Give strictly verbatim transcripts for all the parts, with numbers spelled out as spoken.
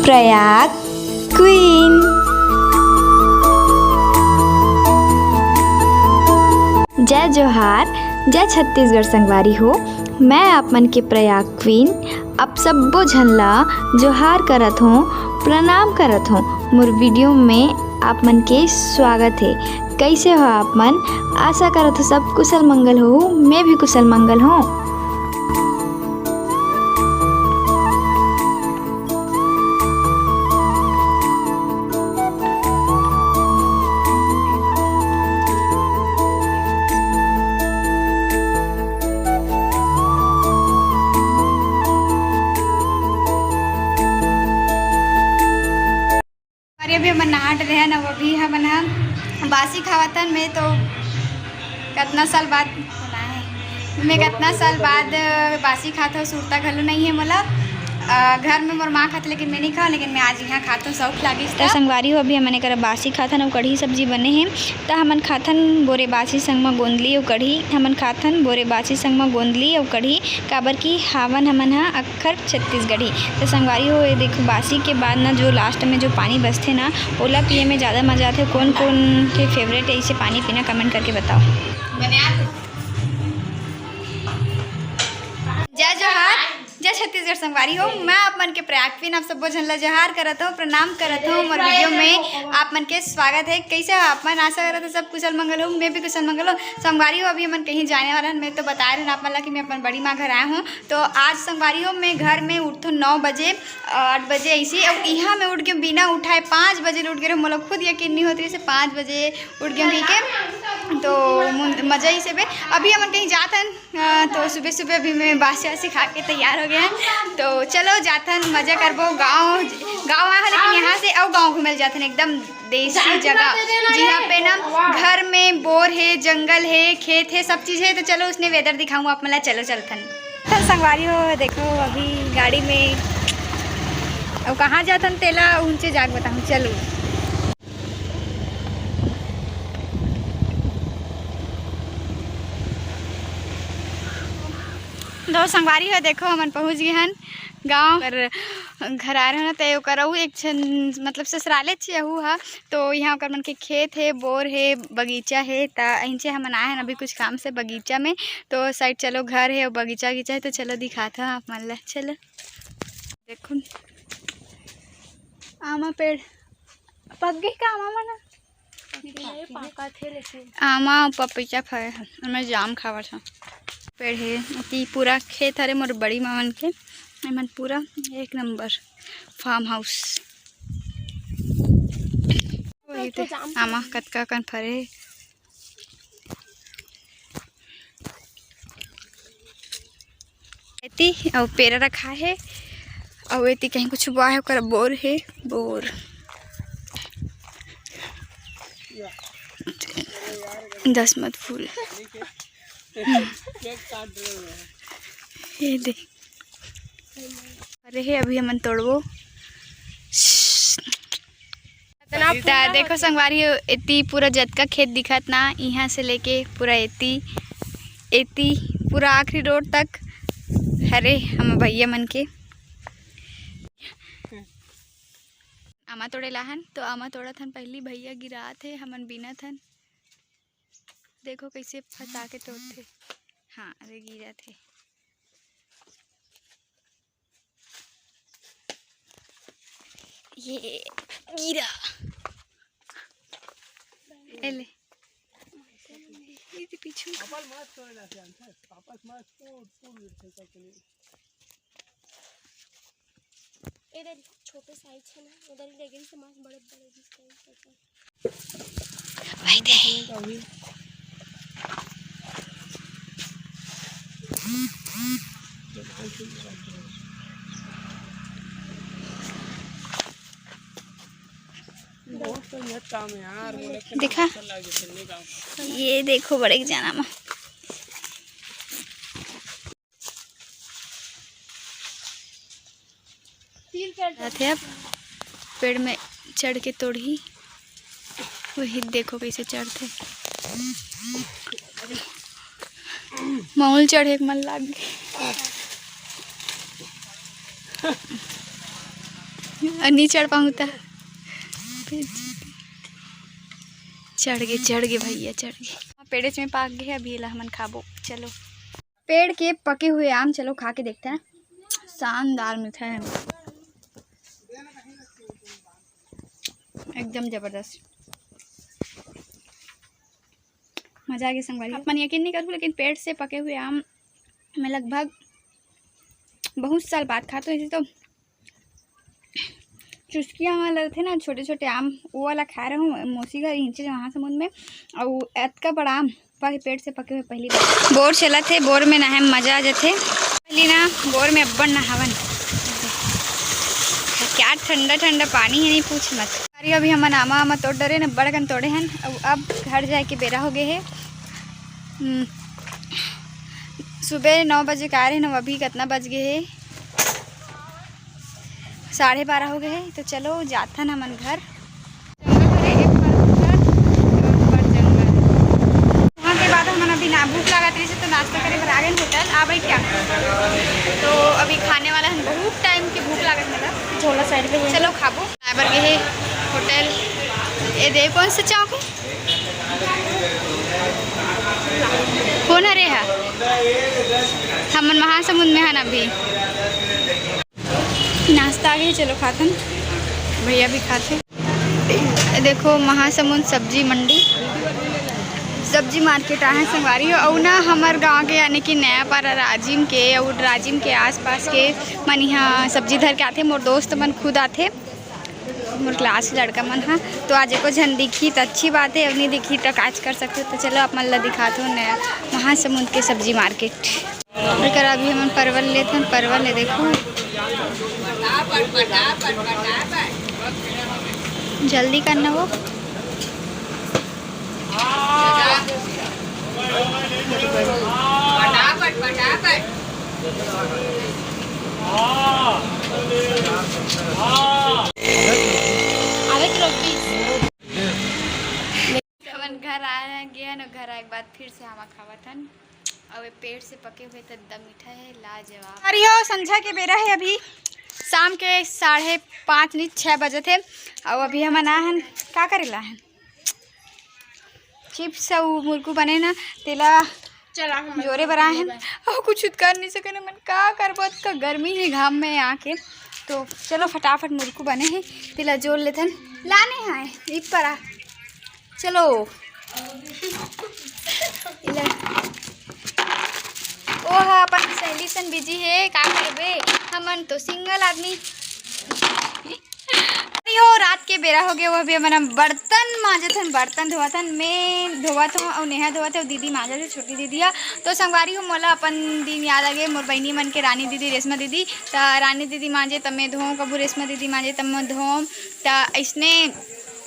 Prayag queen. जय जोहार, जय छत्तीसगढ़ संगवारी हो। मैं आप मन के प्रयाग क्वीन, आप सब्बो झन ला जोहार करत हों, प्रणाम करत हों। मोर वीडियो में आप मन के स्वागत हे। कैसे हो आप मन? आशा करत हों सब कुशल मंगल हो। मैं भी कुशल मंगल हों। अरे, अभी हमन नहा डरे हन, अब अभी हमन ह बासी खावत हन। मैं तो कतना साल बाद बनाए हे, मैं कतना साल बाद बासी खात हूँ, सुरता घलो नहीं है मोला। अ, घर में मोर माँ खाथे, लेकिन मैं नहीं खाऊँ, लेकिन मैं आज यहाँ खात हूँ, शौक लागिस त। संगवारी हो, अभी हमन एकर बासी खाथन अउ कढ़ी सब्जी बने हे, त हमन खाथन बोरे बासी संग म गोंदली अउ कढ़ी। हमन खाथन बोरे बासी संग म गोंदली अउ कढ़ी, काबर कि हावन हमन ह अक्खर छत्तीसगढ़ी। त संगवारी हो, ये देखो, बासी के बाद ना जो लास्ट में जो पानी बचथे ना, ओला पिए में ज़्यादा मज़ा आथे। कोन कोन के फेवरेट है इसे पानी पीना, कमेंट करके बताओ। जय जोहार, जय छत्तीसगढ़ संगवारी हो। मैं आप मन के प्रयाग क्वीन, आप सब्बो झन ला जोहार करत हूँ, प्रणाम करत हूँ। मोर वीडियो में आप मन के स्वागत है। कैसे हो आप मन? आशा करत हूँ सब कुशल मंगल हो, मैं भी कुशल मंगल हो। संगवारी हो, अभी हमन कहीं जाने वाला हन। मैं तो बताए रहन आप मन ला कि मैं अपन बड़ी माँ घर आए हूँ। तो आज संगवारी हो, मैं घर में उठथों नौ बजे, आठ बजे ऐसे, अउ इहाँ मैं उठ के बिना उठाए पाँच बजे ले उठ गे रहूँ। मोला खुद यकीन नहीं होत रहिस हे, पाँच बजे उठ गे कहिके। तो मुन-, मजा ही से बे। अभी हमन कहीं जात हन, अ, तो सुबह सुबह अभी मैं बासी वासी खा के तैयार हो गया हन। तो चलो जाथन, मजा करबो। गाँव, गाँव आए हन, लेकिन यहाँ से अउ गाँव घूमे ल जाथन, एकदम देसी जगह, जिहाँ पे ना घर में बोर है, जंगल है, खेत है, सब चीज है। तो चलो उसने वेदर दिखाऊँ आप मन ला, चलो चलथन। चल संगवारी हो, देखो अभी गाड़ी में, अब कहाँ जाथन तेला उनसे जाके बताऊँ। चलो। दो संगवारी हो, देखो हमन पहुँच गए हन गाँव। ओकर घर आ रहे ना, ते ओकर अउ एक झन, मतलब ससुराले छे अहू हा। तो यहाँ ओकर मन के खेत हे, बोर हे, बगीचा हे, त अहिंचे हमन आए हन अभी कुछ काम से बगीचा में। तो साइड चलो घर हे अउ बगीचा वगीचा हे, तो चलो दिखात हन आप मन ला। चलो देखो आमा पेड़ पक गई का आमा मन? आमा अउ पपीता फरे हे, ओमे जाम खावत हन। पेड़ हे, एती पूरा खेत हरे मोर बड़ी माँ मन के। एमन पूरा एक नंबर फार्म हाउस। वही ते आमा कतका कन फरे हे। एती अउ पेरा रखा हे, अउ एती कहीं कुछ बोआ हे, ओकर बोर हे, बोर। दसमत फूल। ये दे। अरे हे, अभी हमन तोड़बो। त देखो संगवारी हो, एती पूरा जतका खेत दिखत ना, इहाँ से लेके पूरा एती, एती पूरा आखिरी रोड तक हरे हम भैया मन के। आमा तोड़े लाहन, तो आमा तोड़त हन, पहली भैया गिरात हे, हमन बीनत हन। देखो कैसे फंसा के तोड़थे। हाँ, अरे गिरत हे। ये गिरा। ए ले। ये तो पीछू। इधर छोटे साइज है ना, उधर ही लेकिन से मस्त बड़े बड़े दिखते हैं। भाई दे। बहुत मेहनत काम है यार, वो लेके दिखा। ये देखो बड़े जाना मा। जाथे अब पेड़ में चढ़ के तोड़ही। वही देखो कैसे चढ़थे। मऊल चढ़े के मन लाग गे। अउ नी चढ़ पाहूँ त। चढ़ गे, चढ़ गे भैया, चढ़ गे। पेड़ेच में पाक गे हे, अभी एला हमन खाबो। चलो, पेड़ के पके हुए आम, चलो खा के देखते हैं। शानदार मीठा है, एकदम जबरदस्त, मजा आ गया संगवारी। अपन यकीन नहीं करू, लेकिन पेड़ से पके हुए आम मैं लगभग बहुत साल बाद खात हों। ऐसे तो चुस्किया वाला रथे ना, छोटे छोटे आम, वो वाला खाए रहूँ मौसी घर, इहिंचे महासमुंद में। अउ अतका बड़ा आम पके, पेड़ से पके हुए पहली बार। बोर चलत हे, बोर में नहाए में मजा आ जाथे। पहली ना बोर में अब्बड़ नहावन, क्या ठंडा ठंडा पानी है, नहीं पूछ मत। अरे अभी हमन आमा, आमा तोड़ डरे न, बड़कन तोड़े हन। अब, अब घर जाए के बेरा हो गए हे। हम्म, सुबह नौ बजे के आए रहे न, अभी कितना बज गए हे? साढ़े बारह हो गए हे। तो चलो जाथन हमन घर। जंगल हरे, एक फल उधर, एक फल जंगल। वहाँ के बाद हमन अभी ना भूख लागत रहिस हे, तो नाश्ता करे बर आ गए होटल। आ बैठ क्या? तो अभी खाने वाला है, बहुत टाइम के भूख लागत मतलब। झोला साइड पे है। चलो खाबो। आए बर गए हे होटल। ये दे कौन सा चौक है? कौन हरे हा? हमन महासमुंद में हन अभी। नाश्ता आ गए, चलो खाथन, भैया भी खाथे। ये देखो महासमुंद सब्जी मंडी, सब्जी मार्केट आहे संगवारी हो। अउ ना हमर गांव के यानी कि नया पारा राजिम के अउ राजिम के आसपास के मन यहाँ सब्जी धर के आथे। मोर दोस्त मन खुद आथे, मोर क्लास लड़का मन हा। तो आज एको झन दिखी त अच्छी बात है, अउ नहीं दिखी त काज कर सकते। तो चलो आप मन ला दिखात हो नया महासमुंद के सब्जी मार्केट। एकर अभी हमन परवल लेथन, परवल ले देखो। जल्दी करना वो। हमन घर आए हैं, गए हैं, घर आए के बाद फिर से हम खावत हन। अउ ये पेड़ से पके हुए तो एकदम मीठा है, लाजवाब। अरे हो, संझा के बेरा है, अभी शाम के साढ़े पाँच नहीं, छः बजे थे। अउ अभी हमन आए हन, का करे ला हन? चिप्स अउ मुरकू बने ना, तेला चला हम जोरे बर आए हन। अउ कुछ कर नहीं सके ना, मन का करबो, अतका गर्मी है घाम में आके। तो चलो फटाफट मुरकू बने हैं, तेला जोर लेथन। लाने आए, ईद पर आ। चलो। इला। ओ हा अपन सहेली सन बिजी हे, का करबे? हमन तो सिंगल आदमी। अरे हो, रात के बेरा हो गए, वो अभी हमन बर्तन मांजत हन, बर्तन धोवत हन, मैं धोवत हूँ अउ नेहा धोवत है, दीदी मांजत है, छोटी दीदी है। तो संगवारी हो, मोला अपन दिन याद आ गए, मोर बहिनी मन के, रानी दीदी, रेशमा दीदी। त रानी दीदी मांजे त मैं धोऊँ, कभू रेशमा दीदी मांजे त मैं धोऊँ। त अइसने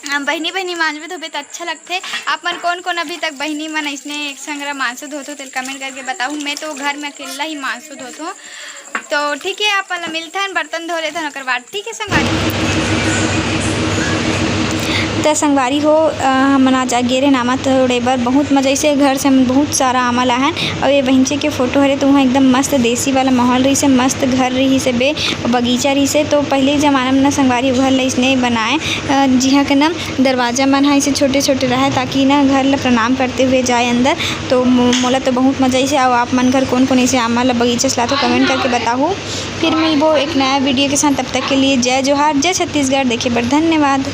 अ, बहिनी बहिनी मांजबे धोबे त अच्छा लगथे। आप मन कौन कौन अभी तक बहिनी मन अइसने एक संग रा मांजो धोत हो, तेल कमेंट करके बताहू। मैं तो घर में अकेला ही मांजो धोत हूँ। तो ठीक है, आप मन ला मिलथन, बर्तन धो लेथन, ओकर बाद ठीक है संगवारी। त संगवारी हो, अ, हमन आज गे रेहेन आमा तोड़े बर, बहुत मजा अइसे। घर से हम बहुत सारा आमा लाहन। अउ ये बहिंचे के फोटो हरे, तो वहाँ एकदम मस्त देसी वाला माहौल रहिसे, मस्त घर रहिसे बे, बगीचा रहिसे। तो पहले के जमाना में ना संगवारी घर ल इसने बनाए, अ, जिहाँ के ना दरवाजा मन ह ऐसे छोटे-छोटे रहय, ताकि ना घर ल प्रणाम करते हुए जाए अंदर। तो मो-, मोला तो बहुत मजा आइसे। अउ आप मन घर कोन-कोन ऐसे आमा ल बगीचा चलाथो, कमेंट करके बताहू। फिर मिलबो एक नया वीडियो के साथ, तब तक के लिए जय जोहार, जय छत्तीसगढ़। देखे बर धन्यवाद।